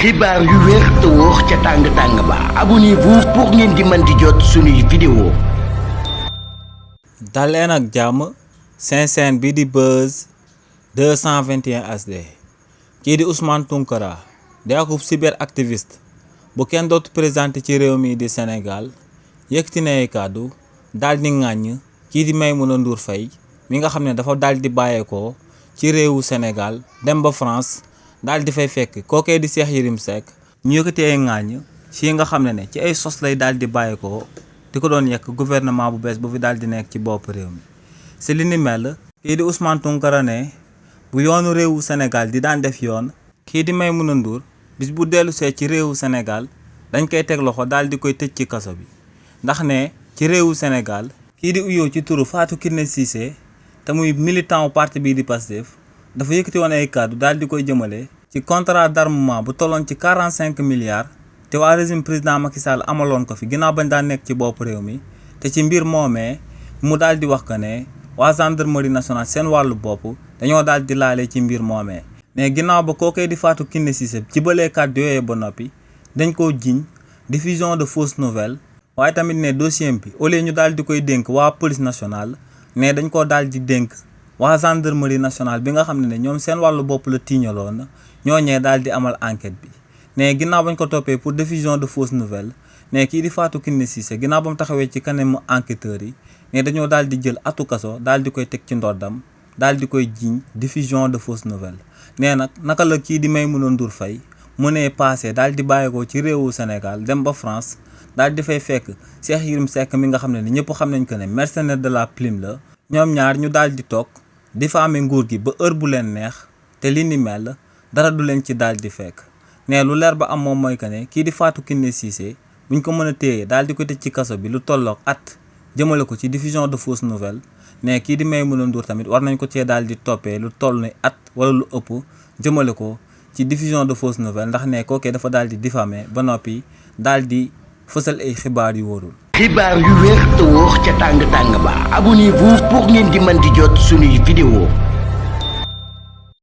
xibaar yu wér te wóor ca tàng-tàng ba abonnez-vous pour ngeen di mën di jot suñuy vidéo. daleen ak jàmm seen chaîne bi di Buzz 221 HD kii di Ousmane Tounkara di akub cyber activiste bu kenn dootu présenté ci réew mi di Sénégal yëkkati na ay kàddu daal di ŋàññ kii di Maimouna Ndour Faye mi nga xam ne dafa daal di bàyyeekoo ci réewu Sénégal dem ba France daal di fay fekk kookee di Cheikh Yérim Seck ñu yëkkati ay ŋàññ ci nga xam ne ci ay sos lay daal di bàyyeekoo di ko doon yekk gouvernement bu bees bu fi daal di nekk ci bopp réew mi si li ni mel kii di Ousmane Tounkara ne bu yoonu réewu Sénégal di daan def yoon kii di Maimouna Ndour bis bu dellu see ci réewu Sénégal dañ koy teg loxo daal di koy tëj ci kaso bi ndax ne ci réewu Sénégal kii di uyoo ci turu Fatou Kiné Cissé te muy militant wu parti bii di Pastef dafa yëkkati woon ay kàddu daal di koy jëmale ci contrat d'armement bu tolloon ci 45 milliards te waa régime président Macky Sall amaloon ko fi ginnaaw bañ daan nekk ci bopp réew mi te ci mbir moomee mu daal di wax que ne waa gendarmerie nationale seen wàllu bopp dañoo daal di laale ci mbir moomee mais ginnaaw ba kookee di Fatou Kiné Cissé ci balee kàddu yooyee ba noppi dañ koo jiñ diffusion de fausses nouvelles waaye tamit ne dossier bi au lieu ñu daal di koy dénk waa police nationale mais dañ koo daal di dénk waa gendarmerie nationale bi nga xam ne ñoom seen wàllu bopp la tiiñaloon ñooñee daal di amal enquête bi ne ginnaaw bañ ko toppee pour diffusion de fausses nouvelles ne kii di Fatou Kiné Cissé ginnaaw ba mu taxawee ci kanamu enquêteurs yi ne dañoo daal di jël atu kaso daal di koy teg ci ndoddam daal di koy jiiñ diffusion de fausses nouvelles nee nag naka la kii di Maimouna Ndour Faye mu ne passé daal di bàyyeekoo ci réewu Sénégal dem ba France daal di fay fekk Cheikh Yérim Seck mi nga xam ne ñëpp xam nañ ko ne mercenaire de la plume la ñoom ñaar ñu daal di toog diffamer nguur gi ba heure bu leen neex te li ni mel dara du leen ci daal di fekk ne lu leer ba am moom mooy que ne kii di Fatou Kiné Cissé buñ ko mën a téye daal di ko tëj ci kaso bi lu tolloog at jëmale ko ci diffusion de fausses nouvelles ne kii di Maimouna Ndour tamit war nañ ko cee daal di toppee lu toll ni at wala lu ëpp jëmale ko ci diffusion de fausses nouvelles ndax ne kookee dafa daal di diffamer ba noppi daal di fësal ay xibaar yu wóorul. xibaar yu wér te wóor ca tàng-tàng ba abonnez-vous pour ngeen di mën di jot suñuy vidéo.